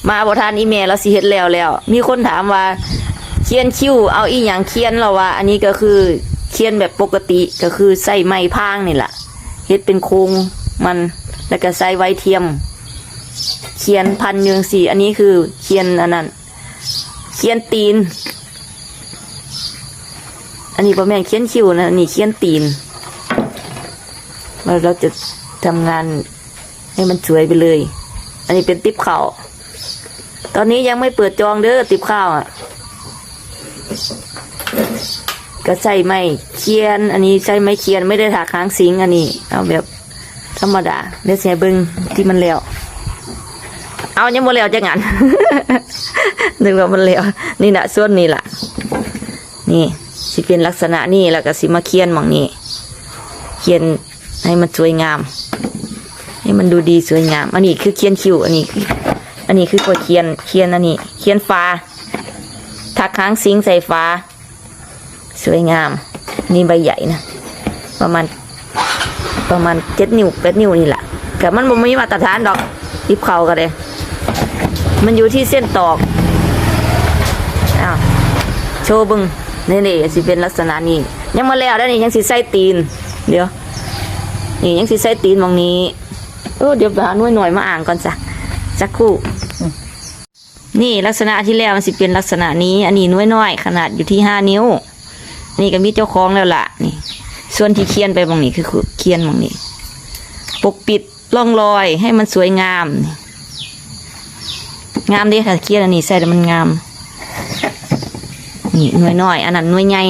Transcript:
ມາບໍ່ທັນ ອີ່ແມ່ລາວຊິເຮັດແລ້ວແລ້ວ. ມີຄົນຖາມວ່າ ຄຽນຄິ້ວເອົາອີ່ຫຍັງຄຽນ? ລາວວ່າ ອັນນີ້ກໍຄືຄຽນແບບປົກກະຕິ ກໍຄືໃຊ້ໄມ້ພາງນີ້ລະ ເຮັດເປັນໂຄງມັນ ແລ້ວກໍໃສ່ໄວທຽມ ຄຽນພັນຢູ່ຈັ່ງຊີ້. ອັນນີ້ຄືຄຽນອັນນັ້ນ ຄຽນຕີນ. ອັນນີ້ບໍ່ແມ່ນຄຽນຄິ້ວນະ ອັນນີ້ຄຽນຕີນ. ແລ້ວເຮົາຈະທຳງານໃຫ້ມັນສວຍໄປເລີຍ. ອັນນີ້ເປັນຕິບເຂົ້າ. ຕອນນີ້ຍັງໄມ່ເປີດຈອງເດີ ຕິບເຂົ້າອະ. ກໍໃຊ້ໄມ້ຄຽນ ອັນນີ້ໃຊ້ໄມ້ຄຽນ ໄມ່ໄດ້ຖັກຫາງສິງ. ອັນນີ້ເອົາແບບ ທຳມະດາ. ດຽວຊິໃຫ້ເບິ່ງທີ່ມັນແລ້ວ. ເອົາ ຍັງບໍ່ແລ້ວຈັກອັນ ນຶກວ່າມັນແລ້ວ. ນີ້ນະ ສ່ວນນີ້ລະ ນີ້ຊິເປັນລັກສະນະນີ້ ແລ້ວກໍຊິມາຄຽນໝ່ອງນີ້ ຄຽນໃຫ້ມັນສວຍງາມ ໃຫ້ມັນດູດີສວຍງາມ. ອັນນີ້ຄືຄຽນຄິ້ວ ອັນນີ້ ອັນນີ້ຄືຂ້ອຍຄຽນ ຄຽນອັນນີ້ ຄຽນຝາ ຖັກຫາງສິງໃສ່ຝາ. ສວຍງາມ. ນີ້ໃບໃຫຍ່ນະ ປະມານ ປະມານເຈັດນິ້ວແປດນິ້ວນີ້ລະ. ກະມັນບໍ່ມີມາດຕະຖານດອກ ຕິບເຂົ້າກໍໄດ້ ມັນຢູ່ທີ່ເສັ້ນຕອກ. ອ້າວ ໂຊເບິ່ງ ນີ້ໆ ຊິເປັນລັກສະນະນີ້. ຍັງບໍ່ແລ້ວເດ້ນີ້ ຍັງຊິໃສ່ຕີນ. ດຽວ ນີ້ຍັງຊິໃສ່ຕີນໝ່ອງນີ້. ໂອ້ ດຽວໄປຫາໜ່ວຍນ້ອຍມາອ່າງກ່ອນຊະ ຈັກຄູ່. ນີ້ລັກສະນະທີ່ແລ້ວມັນຊິເປັນລັກສະນະນີ້. ອັນນີ້ໜ່ວຍນ້ອຍຂະໜາດຢູ່ທີ່ຫ້ານິ້ວ. ອັນນີ້ກໍມີເຈົ້າຂອງແລ້ວລະ. ນີ້ ສ່ວນທີ່ຄຽນໄປໝ່ອງນີ້ ຄືຄຽນໝ່ອງນີ້ ປົກປິດຮ່ອງລອຍໃຫ້ມັນສວຍງາມ. ນີ້ ງາມເດ້ ຖ້າຄຽນອັນນີ້ໃສ່ແລ້ວມັນງາມ. ນີ້ໜ່ວຍນ້ອຍ ອັນນັ້ນໜ່ວຍໃຫຍ່.